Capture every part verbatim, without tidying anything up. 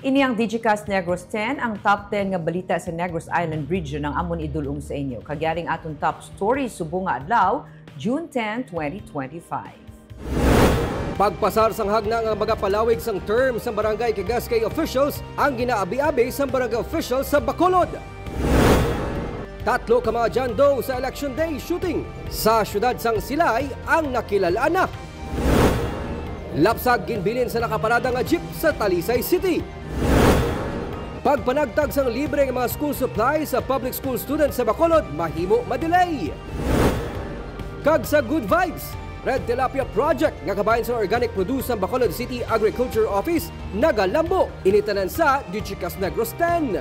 Ini ang Digicast Negros ten, ang top ten nga balita sa Negros Island Region ang amon idul-ong sa inyo. Kag yari ang aton top story subong nga adlaw, June ten, twenty twenty-five. Pagpasar sang hagna nga magapalawig sang term sang barangay kag S K officials ang ginaabi-abi sang barangay officials sa Bacolod. Tatlo ka mga John Doe sa Election Day shooting sa siyudad sang Silay ang nakilal-an na. Lapsag ginbilin sa nakaparada nga jeep sa Talisay City. Pagpanagtag sang libre nga mga school supplies sa public school students sa Bacolod mahimo ma-delay. Kag sa Good Vibes, Red Tilapia Project nga kabahin sa Organic Produce sang Bacolod City Agriculture Office nagalambo. Ini tanan sa Digicast Negros ten.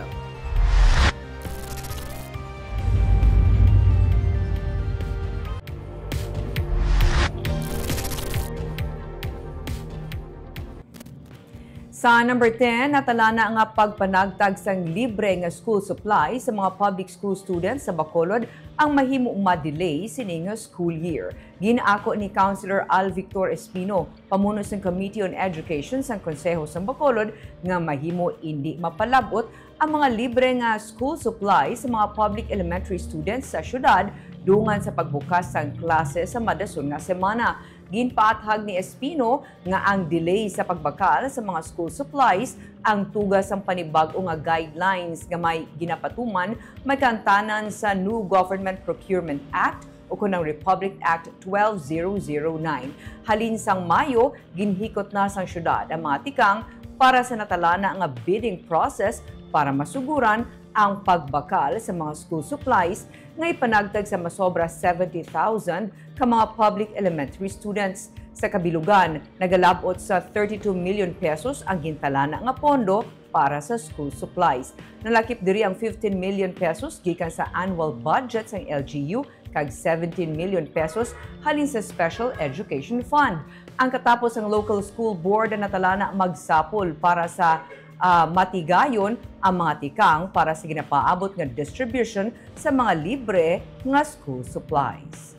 Sa number ten, natalana nga pagpanagtag sang libre nga school supply sa mga public school students sa Bacolod ang mahimo ma-delay sini nga school year. Gin-ako ni Councilor Al Victor Espino, pamuno sang Committee on Education sang Konseho sang Bacolod, nga mahimo indi mapalab-ot ang mga libre nga school supply sa mga public elementary students sa siyudad dungan sa pagbukas sang klase sa madason nga semana. Ginpaathag ni Espino nga ang delay sa pagbakal sa mga school supplies ang tuga sang panibag-o nga guidelines nga may ginapatuman may kaangtanan sa New Government Procurement Act, ukon ang Republic Act twelve zero zero nine. Halin sang Mayo, ginhikot na sang siyudad ang mga tikang para sa natalana nga bidding process para masuguran ang pagbakal sa mga school supplies nga ipanagtag sa masobra seventy thousand ka mga public elementary students. Sa kabilugan, nagalab-ot sa thirty-two million pesos ang gintalana nga pondo para sa school supplies. Nalakip diri ang fifteen million pesos gikan sa annual budget sang L G U kag seventeen million pesos halin sa Special Education Fund. Ang katapos, ang local school board ang natalana magsapol para sa, ah, matigayon ang mga tikang para sa ginapaabot nga distribution sa mga libre nga school supplies.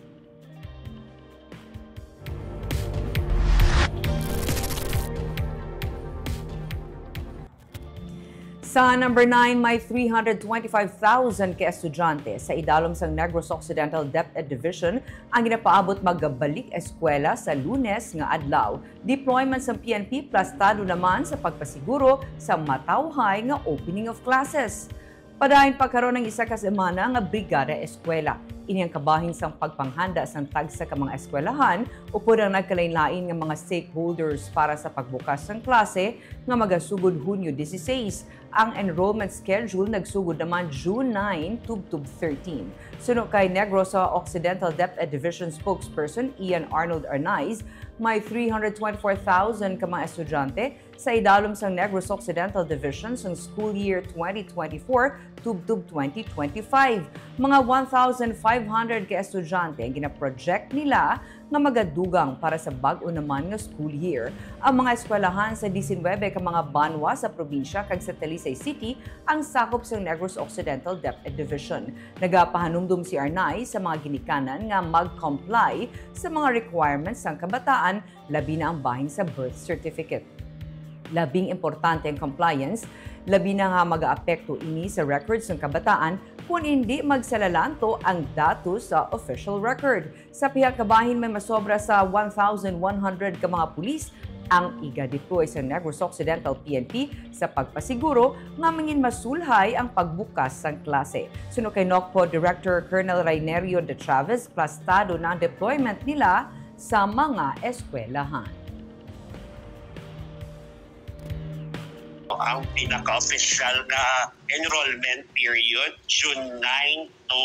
Sa number nine, may three hundred twenty-five thousand ka estudyante sa idalom sang Negros Occidental DepEd Division ang ginapaabot magbalik eskwela sa Lunes nga adlaw. Deployment sang P N P plastado naman sa pagpasiguro sa matawhay nga opening of classes. Padayon pa karon ang isa ka semana nga Brigada Eskwela. Ini ang kabahin sang pagpanghanda sang tagsa ka mga eskwelahan upod ang nagkalainlain nga mga stakeholders para sa pagbukas sang klase nga magasugod Hunyo dieciséis. Ang enrollment schedule nagsugod naman June nine tubtob thirteen. Suno kay Negros Occidental DepEd Division Spokesperson Ian Arnold Arnaiz, may three hundred twenty-four thousand ka mga estudyante sa idalom sang Negros Occidental Division sang school year twenty twenty-four tubtob twenty twenty-five. Mga one thousand five hundred ka estudyante ang ginaproject nila nga magadugang para sa bag-o naman nga school year. Ang mga eskwelahan sa diecinuebe ka mga banwa sa probinsya kag sa Talisay City ang sakop sang Negros Occidental DepEd Division. Nagapahanumdom si Arnaiz sa mga ginikanan nga mag-comply sa mga requirements sang kabataan, labi na ang bahin sa birth certificate. Labing importante ang compliance, labi na nga magaapekto ini sa records sang kabataan kon indi magsalalanto ang datos sa official record. Sa pihak kabahin, may masobra sa one thousand one hundred ka mga pulis ang iga-deploy sa Negros Occidental P N P sa pagpasiguro nga mangin masulhay ang pagbukas sang klase. Suno kay NOCPO Director Colonel Rainerio de Chavez, plastado na ang deployment nila sa mga eskwelahan. Ang pinaka-official nga enrollment period, June nine to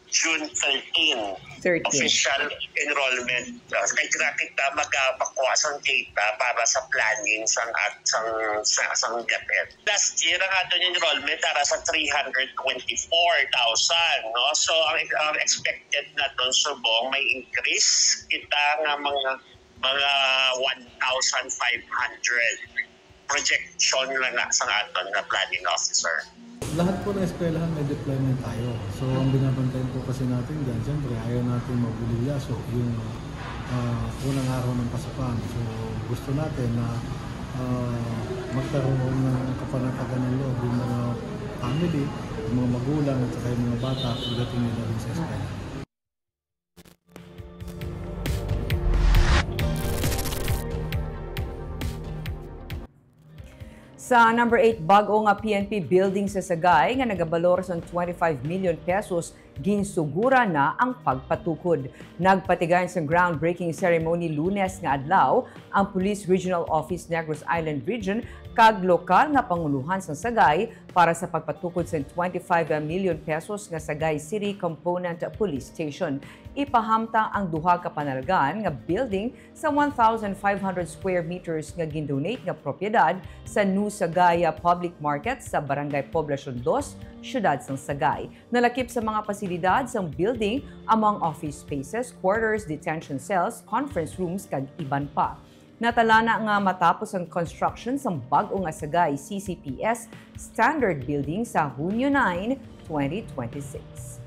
June thirteen. Thirteen. Official enrollment. Uh, kay grabe ta maga-, makuha sang data para sa planning sang at sang, sa, sang DepEd. Last year, ang aton enrollment ara sa three hundred twenty-four thousand, no? So, ang, ang expected naton subong may increase kita nga mga, mga one thousand five hundred. Projection lang na sang aton nga planning officer. Lahat po ng eskwelahan may deployment tayo. So, ang binabantayan po kasi natin dyan, siyempre, ayaw natin mabuluya. So, yung, ah, unang araw ng pasukan. So, gusto natin na Ah, magkaroon ng kapanatagan ng loob yung mga family, yung mga magulang at saka yung mga bata pagdating nila dun sa eskwela. Sa number eight, bag-o nga P N P building sa Sagay nga nagabalor sang twenty-five million pesos, ginsugura na ang pagpatukod. Nagpatigayon sang groundbreaking ceremony Lunes nga adlaw ang Police Regional Office Negros Island Region kag lokal nga pangulohan sang Sagay para sa pagpatukod sang twenty-five million pesos nga Sagay City Component Police Station. Ipahamtang ang duha ka panalgan nga building sa one thousand five hundred square meters nga gindonate nga propiedad sa New Sagaya Public Market sa Barangay Poblacion Dos, Siyudad sang Sagay. Nalakip sa mga pasilidad sang building, among office spaces, quarters, detention cells, conference rooms, kag iban pa. Natalana nga matapos ang construction sang bag-o nga Sagay C C P S Standard Building sa Hunyo nine, twenty twenty-six.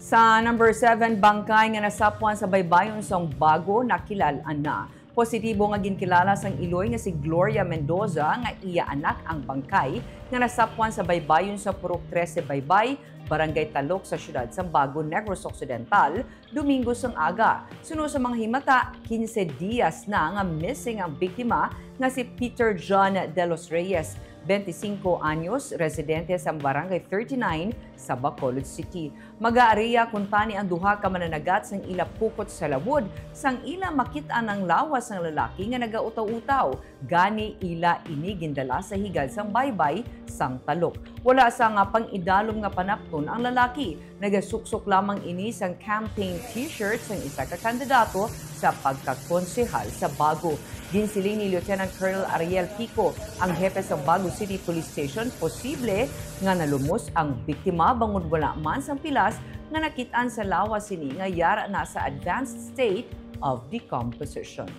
Sa number seven, bangkay nga nasapwan sa baybayon sang Bago nakilal-an na. Positibo nga ginkilala sang iloy nga si Gloria Mendoza nga iya anak ang bangkay nga nasapwan sa baybayon sa Purok Trese Baybay, Barangay Talok sa siyudad sang Bago, Negros Occidental, Domingo sang aga. Suno sa mga himata, quince dias na nga missing ang biktima nga si Peter John de los Reyes, twenty-cinco anyos, residente sa Barangay thirty-nine sa Bacolod City. Mag-aareya kuntani ang duha ka mananagat sang ila pukot sa lawod sang ila makit-an ang lawas sang lalaki nga nagautaw-utaw. Gani ila ini gindala sa higad sang baybay sang Talok. Wala sang pang-idalom nga panapton ang lalaki. Nagasuksok lamang ini sang campaign T-shirt sang isa ka kandidato sa pagkakonsehal sa Bago. Ginsiling ni Lieutenant Colonel Ariel Pico, ang hepe sa Bago City Police Station, posible nga nalumos ang biktima bangod wala man sang pilas nga nakit-an sa lawas sini nga yara na sa advanced state of decomposition.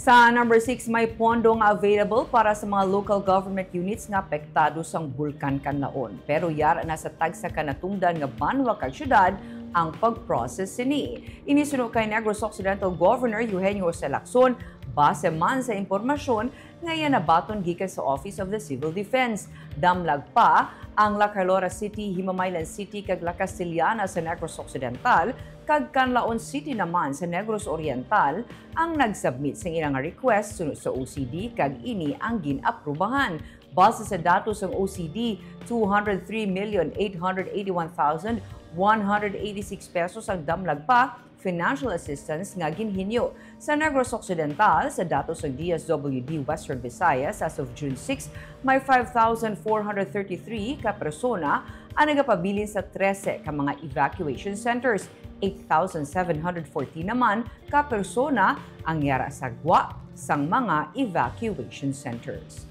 Sa number six, may pondo nga available para sa mga local government units nga apektado sang Bulkan Kanlaon. Pero yara na sa tagsa ka natungdan nga banwa kag syudad ang pag-process sini. Ini suno kay Negros Occidental Governor Eugenio Jose Lacson, base man sa impormasyon nga iya nabaton gikan sa Office of the Civil Defense. Damlag pa ang La Carlora City, Himamaylan City, kag La Castellana sa Negros Occidental, kag Canlaon City naman sa Negros Oriental ang nag-submit sang ila nga request suno sa O C D, kag ini ang gin-aprubahan. Base sa datos sang O C D, two hundred three million eight hundred eighty-one thousand one hundred eighty-six pesos ang damlag pa financial assistance nga ginhinyo. Sa Negros Occidental, sa datos sang D S W D Western Visayas as of June six, may five thousand four hundred thirty-three ka persona ang nagapabilin sa trese ka mga evacuation centers, eight thousand seven hundred fourteen naman ka persona ang yara sa gwa sang mga evacuation centers.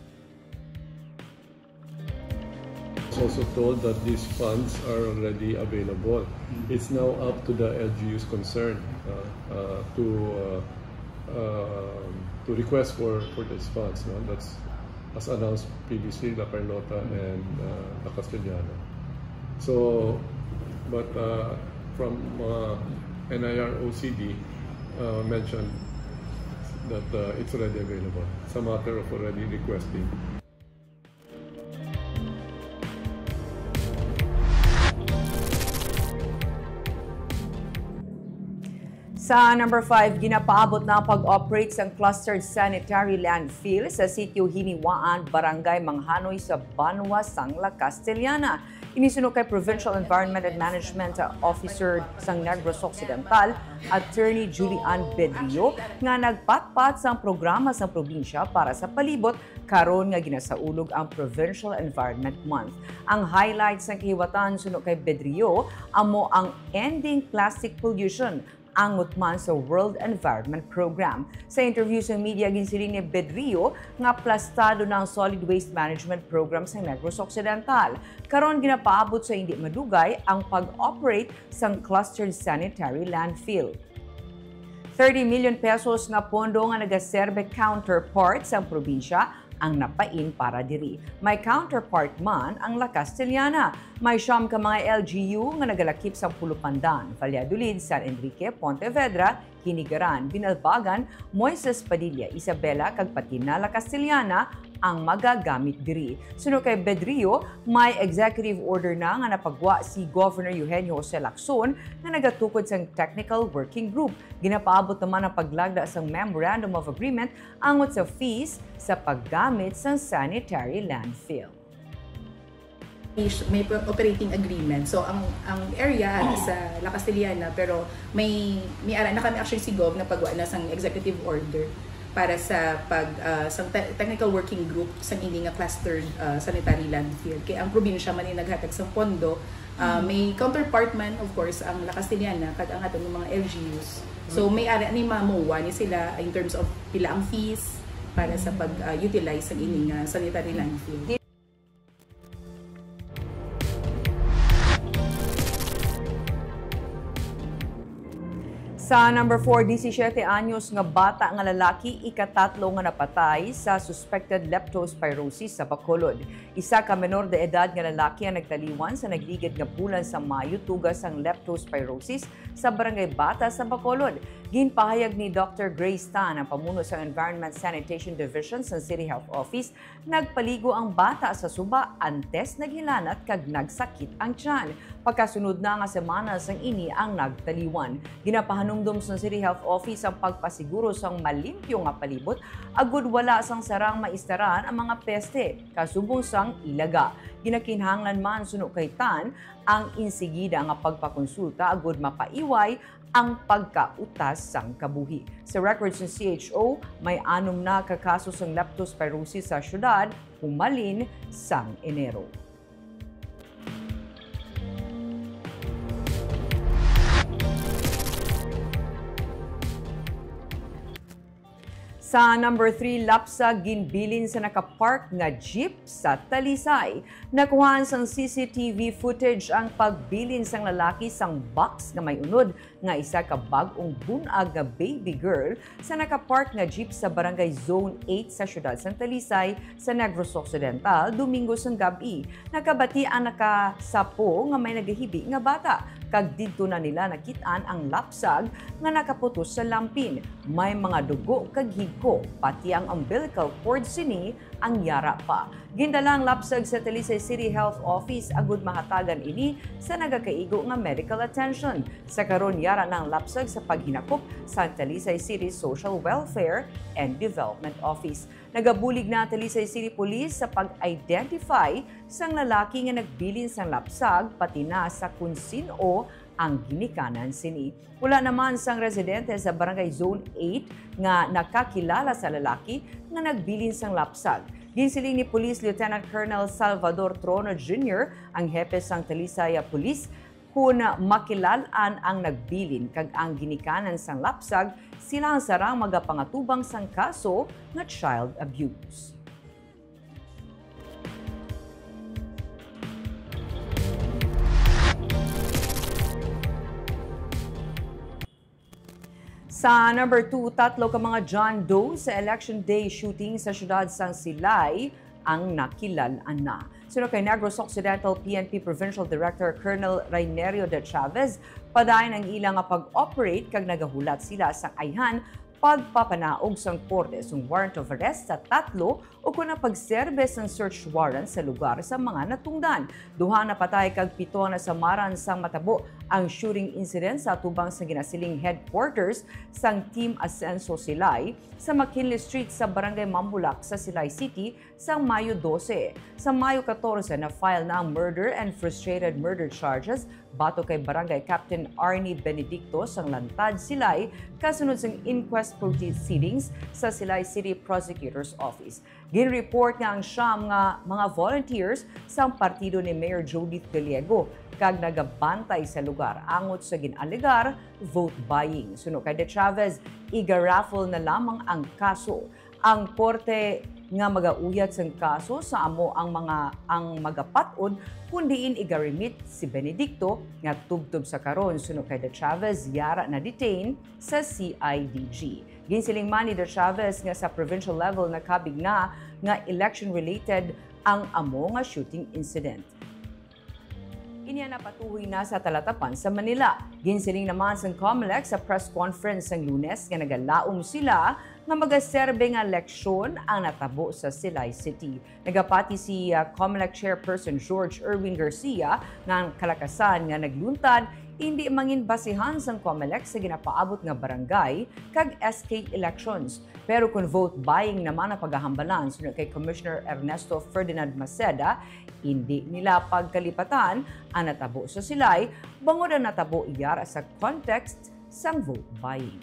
Also told that these funds are already available. It's now up to the L G U's concern uh, uh, to uh, uh, to request for for these funds. No? That's as announced previously, La Carlota and uh, La Castellana. So, but uh, from uh, N I R O C D uh, mentioned that uh, it's already available. It's a matter of already requesting. Sa number five, ginapaabot na ang pag-operate sang clustered sanitary landfill sa sitio Hiniwaan, Barangay Manghanoy sa Banwa sang La Castellana. Ini suno kay Provincial Environment and Management Officer sang Negros Occidental, Attorney Julie Ann Bedrio, nga nagpatpat sang programa sang probinsya para sa palibot karon nga ginasaulog ang Provincial Environment Month. Ang highlight sang kahiwatan suno kay Bedrio amo ang Ending Plastic Pollution, angot man sa World Environment Program. Sa interview sa media, ginsiling ni Bedrio nga plastado na ang solid waste management program sa Negros Occidental. Karon ginapaabot sa indi madugay ang pag-operate sang clustered sanitary landfill. Thirty million pesos nga pondo nga nagaserbe counterpart sang probinsya ang napain para diri. May counterpart man ang La Castellana. May siyam ka mga L G U nga nagalakip sang Pulupandan, Valladolid, San Enrique, Pontevedra, Hinigaran, Binalbagan, Moises Padilla, Isabela, kag pati na La Castellana ang magagamit diri. Suno kay Bedrio, may executive order na nga napagwa si Governor Eugenio Jose Lacson nga nagatukod sang technical working group. Ginapaabot naman ang paglagda sang Memorandum of Agreement angot sa fees sa paggamit sang sanitary landfill. Is- may pro- operating agreement. So ang ang area sa La Castellana, pero may may ara na kami actually si Gov na pagwa na sang executive order para sa pag ah, sang te- technical working group sa ini nga clustered ah, sanitary landfill. Kay ang probinsya man yung naghatag sang pondo, ah, may counterpart man of course ang La Castellana kag ang aton mga L G Us. So may ara ni mamuwa ni sila in terms of pila ang fees para sa pag ah, utilize sa ini nga sanitary landfill. Sa number four, disisiete anyos nga bata nga lalaki ikatatlo nga napatay sa suspected leptospirosis sa Bacolod. Isa ka menor de edad nga lalaki ang nagtaliwan sa nagligid nga bulan sa Mayo tuga sang leptospirosis sa Barangay Bata sa Bacolod. Ginpahayag ni Doctor Grace Tan, ang pamuno sa Environment Sanitation Division sa City Health Office, nagpaligo ang bata sa suba antes naghilanat kag nagsakit ang tiyan. Pagkasunod na nga semana sang ini ang nagtaliwan. Ginapahanumdom sang City Health Office ang pagpasiguro sang malimpyo nga palibot agud wala sang sarang maistaran ang mga peste kasubong sang ilaga. Ginakinahanglan man suno kay Tan ang insigida nga pagpakonsulta agud mapaiway ang pagkautas sang kabuhi. Sa records sa C H O, may anom na ka kaso sang leptospirosis sa syudad humalin sang Enero. Sa number three, lapsag ginbilin sa nakapark nga jeep sa Talisay. Nakuhaan sang C C T V footage ang pagbilin sang lalaki sang box nga may unod nga isa ka bag-ong bunag nga baby girl sa nakapark nga jeep sa Barangay Zone eight sa siyudad sang Talisay sa Negros Occidental, Domingo sang gab-i. Nakabati ang nakasapo nga may nagahibi nga bata, kag didto na nila nakit-an ang lapsag nga nakaputos sa lampin. May mga dugo kag higko, pati ang umbilical cord sini ang yara pa. Gindala ang lapsag sa Talisay City Health Office agud mahatagan ini sa nagakaigo nga medical attention. Sa karon, yara na ang lapsag sa paghinakop sa Talisay City Social Welfare and Development Office. Nagabulig na ang Talisay City Police sa pag-identify sang lalaki nga nagbilin sang lapsag, pati na sa kon sin-o ang ginikanan sini. Wala naman sang residente sa Barangay Zone eight nga nakakilala sa lalaki nga nagbilin sang lapsag. Ginsiling ni Police Lieutenant Colonel Salvador Trono Junior, ang hepe sang Talisay Police, kon makilal-an ang nagbilin kag ang ginikanan sang lapsag, sila ang sarang magapangatubang sang kaso nga child abuse. Sa number two, tatlo ka mga John Doe sa Election Day shooting sa siyudad sang Silay ang nakilal-an na. Suno kay Negros Occidental P N P Provincial Director Colonel Rainerio de Chavez, padayon ang ila nga pag-operate kag nagahulat sila sang ayhan pagpapanaog sang korte sang warrant of arrest sa tatlo ukon ang pagserbe sang search warrant sa lugar sa mga natungdan. Duha napatay kag pito ang nasamaran sang matabo ang shooting incident sa atubang sa ginasiling headquarters sang Team Asenso Silay sa McKinley Street sa Barangay Mambulak sa Silay City sang Mayo dose. Sa Mayo katorse, na-file na ang murder and frustrated murder charges batok kay Barangay Captain Arnie Benedicto sang Lantad, Silay, kasunod sang inquest proceedings sa Silay City Prosecutor's Office. Ginreport nga ang siyam nga mga volunteers sang partido ni Mayor Judith Gallego kag nagabantay sa lugar angot sa gin-alegar vote buying. Suno kay De Chavez, iga-raffle na lamang ang kaso. Ang korte nga magauyat sang kaso sa amo ang mga, ang magapat-od, kun diin iga-remit si Benedicto nga tubtob sa karon, suno kay De Chavez, yara na-detain sa C I D G. Ginsiling man ni De Chavez nga sa provincial level nakabig na nga election-related ang amo nga shooting incident. Ini ang napatuhoy na sa talatapan sa Manila. Ginsiling naman sang Comelec sa press conference sang Lunes nga nagalaom sila nga magaserbe nga leksyon ang natabo sa Silay City. Nagapati si, ah, Comelec Chairperson George Erwin Garcia nga ang kalakasan nga nagluntad indi mangin basihan sang Comelec sa ginapaabot nga barangay kag S K elections. Pero kung vote buying naman ang paghahambalan, suno kay Commissioner Ernesto Ferdinand Maceda, indi nila pagkalipatan ang natabo sa Silay, bangod ang natabo yara sa context sang vote buying.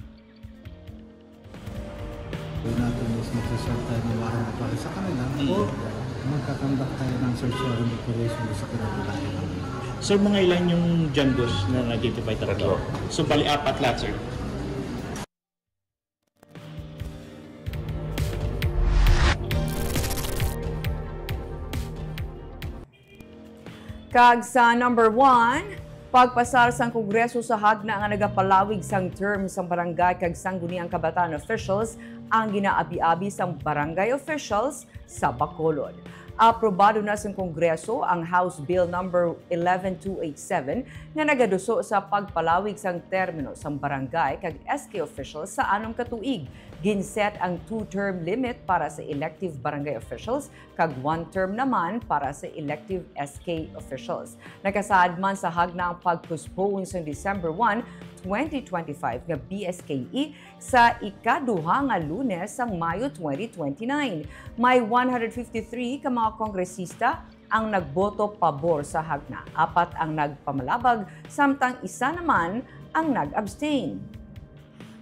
Gawin natin is mag-resort tayo ng warrant of arrest sa kanila o magkakandak tayo ng search warrant operation sa kanilang bahay. Sir, mga ilan yung John Does na na-identify? Tatlo. So, bali apat lahat, sir. Kag sa number one, pagpasar sang Kongreso sa hagna nga nagapalawig sang term sang barangay kag sangguniang kabataan officials ang ginaabi-abi sang barangay officials sa Bacolod. Aprobado na sang Kongreso ang House Bill number eleven two eight seven nga nagaduso sa pagpalawig sang termino sang barangay kag S K officials sa anom ka tuig. Ginset ang two-term limit para sa elective barangay officials kag one term naman para sa elective S K officials. Nakasaad man sa hagna ang pag-postpone sang December one, twenty twenty-five nga B S K E sa ikaduha nga Lunes sang Mayo twenty twenty-nine. May one hundred fifty-three ka mga kongresista ang nagboto pabor sa hagna. Apat ang nagpamalabag, samtang isa naman ang nag-abstain.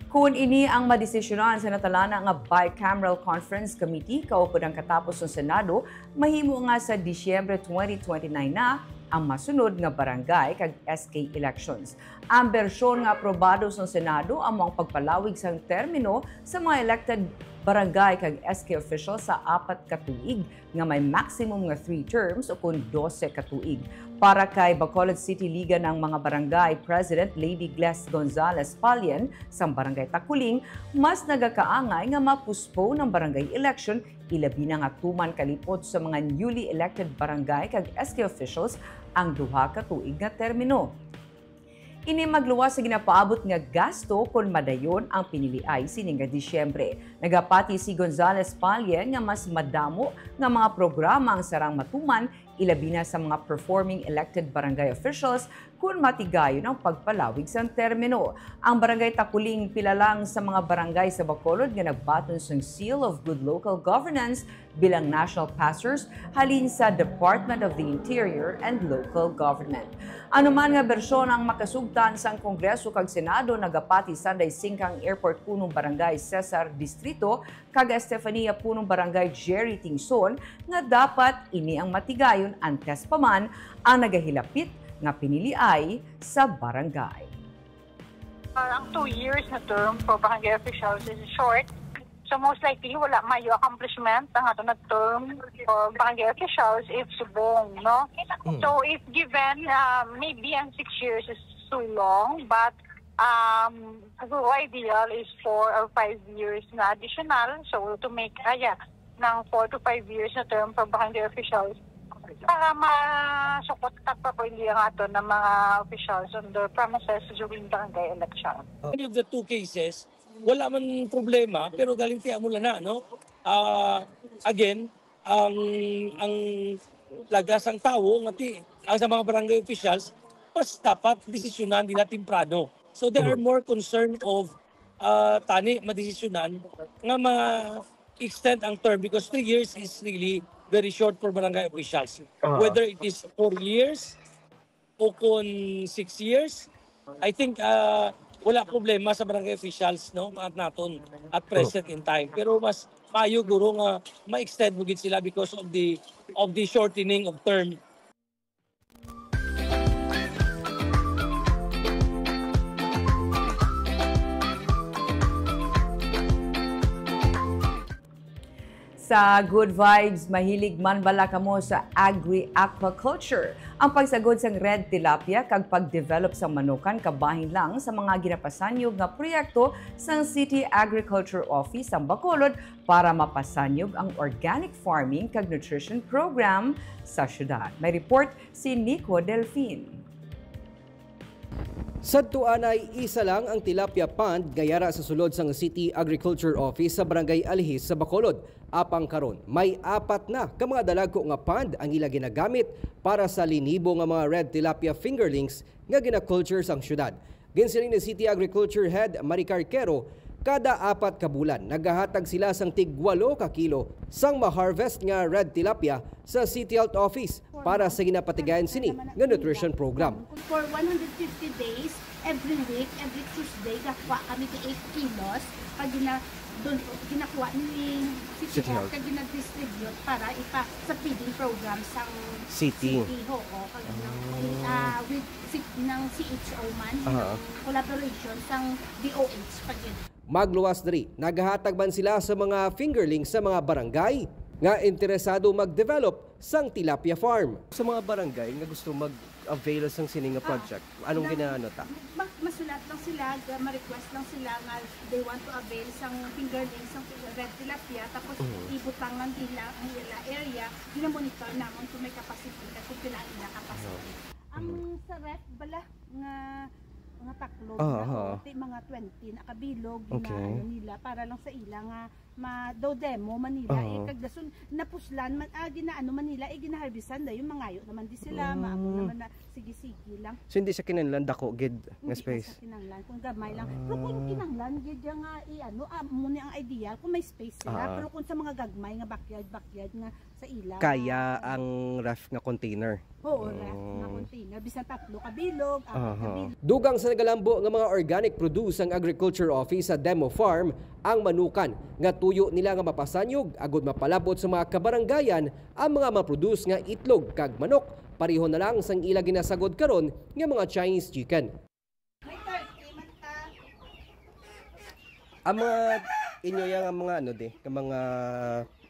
Kon ini ang madesisyonan sa natalana nga Bicameral Conference Committee kaupod ang katapos sang Senado, mahimo nga sa Disyembre twenty twenty-nine na ang masunod nga barangay kag S K elections. Ang bersyon nga aprobado sang Senado amo ang pagpalawig sang termino sa mga elected barangay kag S K officials sa apat ka tuig, nga may maximum nga three terms, ukon dose ka tuig. Para kay Bacolod City Liga ng mga Barangay President Lady Gles Gonzalez Palien sang Barangay Taculing, mas nagakaangay nga ma-postpone ang barangay election, ilabi na nga tuman kalipot sa mga newly elected barangay kag S K officials ang duha ka tuig nga termino. Ini magluwas sa ginapaabot nga gasto kon madayon ang piniliay sini nga Disyembre. Nagapati si Gonzalez Palien nga mas madamo nga mga programa ang sarang matuman, ilabi na sa mga performing elected barangay officials, kon matigayon ang pagpalawig sang termino. Ang Barangay Taculing pila lang sa mga barangay sa Bacolod nga nagbaton sang Seal of Good Local Governance bilang national passers halin sa Department of the Interior and Local Government. Ano man nga bersyon ang makasugtan sang Kongreso kag Senado, nagapati Sunday singkang Airport Punong Barangay Cesar Distrito kag Estefania Punong Barangay Jerry Tingson nga dapat ini ang matigayon antes pa man ang nagahilapit nga piniliay sa barangay. Uh, ang two years na term for barangay officials is short. So most likely, wala mayo accomplishment ang ato na term for barangay officials if subong, no? Mm. So if given, uh, maybe ang six years is too long, but um, siguro ideal is four or five years na additional. So to make, uh, yeah, ng four to five years na term for barangay officials para masukot ta properly ang ato na mga officials on their premises during barangay election. Any of the two cases, wala man problema, pero galing ti amo lang na, no? Ah, again, ang ang lagas ang tawo nga ti ang sa mga barangay officials, mas dapat desisyonan nila temprano. So they are more concerned of ah, tani madesisyonan nga ma-extend ang term because three years is really very short for barangay officials. Whether it is four years o kung six years, I think ah, wala problema sa barangay officials, no, at naton at present in time. Pero mas maayo guro nga ma-extend mo gid sila because of the of the shortening of term. Sa Good Vibes, mahilig man bala kamo sa agri-aquaculture? Ang pagsagod sang red tilapia kag pag-develop sang manukan kabahin lang sa mga ginapasanyog nga proyekto sang City Agriculture Office sang Bacolod para mapasanyog ang organic farming kag nutrition program sa syudad. May report si Nico Delfin. Sadto anay, isa lang ang tilapia pond nga yara sa sulod sang City Agriculture Office sa Barangay Alihis sa Bacolod. Apang karon, may apat na ka mga dalagko nga pond ang ila ginagamit para sa linibo nga mga red tilapia fingerlings nga gina-culture sang syudad. Ginsiling ni City Agriculture Head Maricar Quero, kada apat ka bulan nagahatag sila sang tig walo ka kilo sang ma-harvest nga red tilapia sa City Health Office para sa ginapatigayon sini nga nutrition program. For one hundred fifty days, every week, every Tuesday, gakuha kami ti eight kilos. Pag gina-, dun, ginakuha ni City City Health, Health. Kag gina-distribute para ipa sa feeding program sang City. City, oo. Kag ng, ah, with si-, ng C H O man, Aha. ng collaboration sang D O H pag yun. Magluwas diri, nagahatag man sila sa mga fingerlings sa mga barangay nga interesado mag-develop sang tilapia farm. Sa mga barangay nga gusto mag-avail sang sini nga Ah, project, anong na-, ginaano ta? ma-, masulat lang sila, ga-, ma-request lang sila nga they want to avail sang fingerlings, sang red tilapia, tapos Mhm. ibutang lang nila ang ila area, ginamonitor namon kung may capacity kag kung pila ang ila capacity. Mhm. Ang sa ref bala nga, nga taklob Ah, na, aha. o, ti mga twenty na kabilog, Okay. ginaano nila para lang sa ila nga ma-, daw demo man nila, eh, Aha. kag dason napuslan man, ah, ginaano man nila, eh, ginaharvestan dayon mangayo naman di sila, maamo Mm. naman na sige-sige lang. So, hindi siya kinahanglan dako gid nga Hindi na space? siya kinahanglan, kung gamay lang. Pero kung Ah. kinahanglan gid, ya nga, i-ano, ah, mo ni ang ideal, kung may space sila. Ah. Pero kung sa mga gagmay nga backyard, backyard nga sa ila, Kaya ah, ang ref nga container. Oo, ref nga Oh. container. Bisan tatlo ka bilog, apat ka Aha. bilog. Dugang sa nagalambo nga mga organic produce ang Agriculture Office sa Demo Farm, ang manukan nga tuyo nila nga mapasanyog agud mapalabot sa mga kabarangayan ang mga maproduce nga itlog kag manok, pareho na lang sang ila ginasagod karon nga mga Chinese chicken. May thirty man ta. Ang mga inyo yang ang mga ano di, ka mga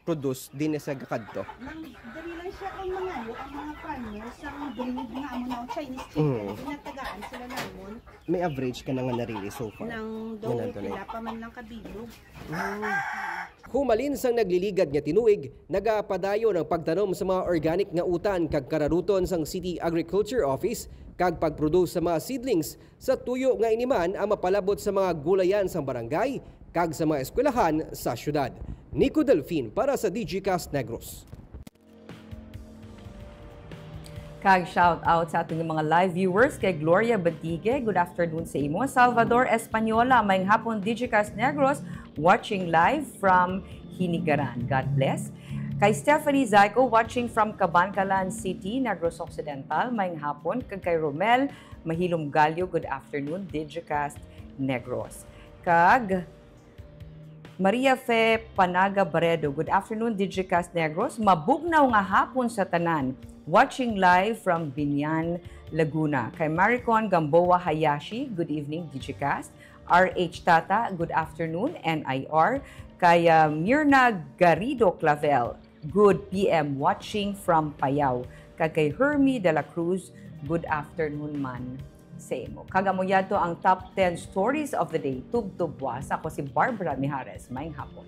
produce din sa gakadto. Nang dali lang siya ang mga ano, ang mga farmers, ang breed nga amo na Chinese chicken, Mm. ginatagaan sila namon. May average ka na nga narili so far? Nang Nga daw nandun eh. pila pa man lang kabilog. Humalin sang nagliligad nga tinuig, nagapadayon ang pagtanom sa mga organic nga utan kag kararuton sang City Agriculture Office kag pag-produce sa mga seedlings sa tuyo nga ini man ang mapalabot sa mga gulayan sang barangay kag sa mga eskwelahan sa syudad. Nico Delfin para sa Digicast Negros. Kag shout out sa aton nga mga live viewers, kay Gloria Bantigue, good afternoon sa imo. Salvador Española, maayong hapon, Digicast Negros, watching live from Hinigaran. God bless. Kay Stephanie Zyko, watching from Kabankalan City, Negros Occidental, maayong hapon. Kag kay Romel Mahilom Gallo, good afternoon, Digicast Negros. Kag Maria Fe Panaga Baredo, good afternoon, Digicast Negros. Mabugnaw nga hapon sa tanan. Watching live from Binyan, Laguna. Kay Maricon Gamboa Hayashi, good evening, Digicast. R H Tata, good afternoon, N I R. Kay, ah, Mirna Garrido Clavel, good P M, watching from Payao. Kag kay Hermie de la Cruz, good afternoon man sa imo. Kag amo yadto ang top ten stories of the day, tubtob buwas. Ako si Barbara Mijares. Maayong hapon.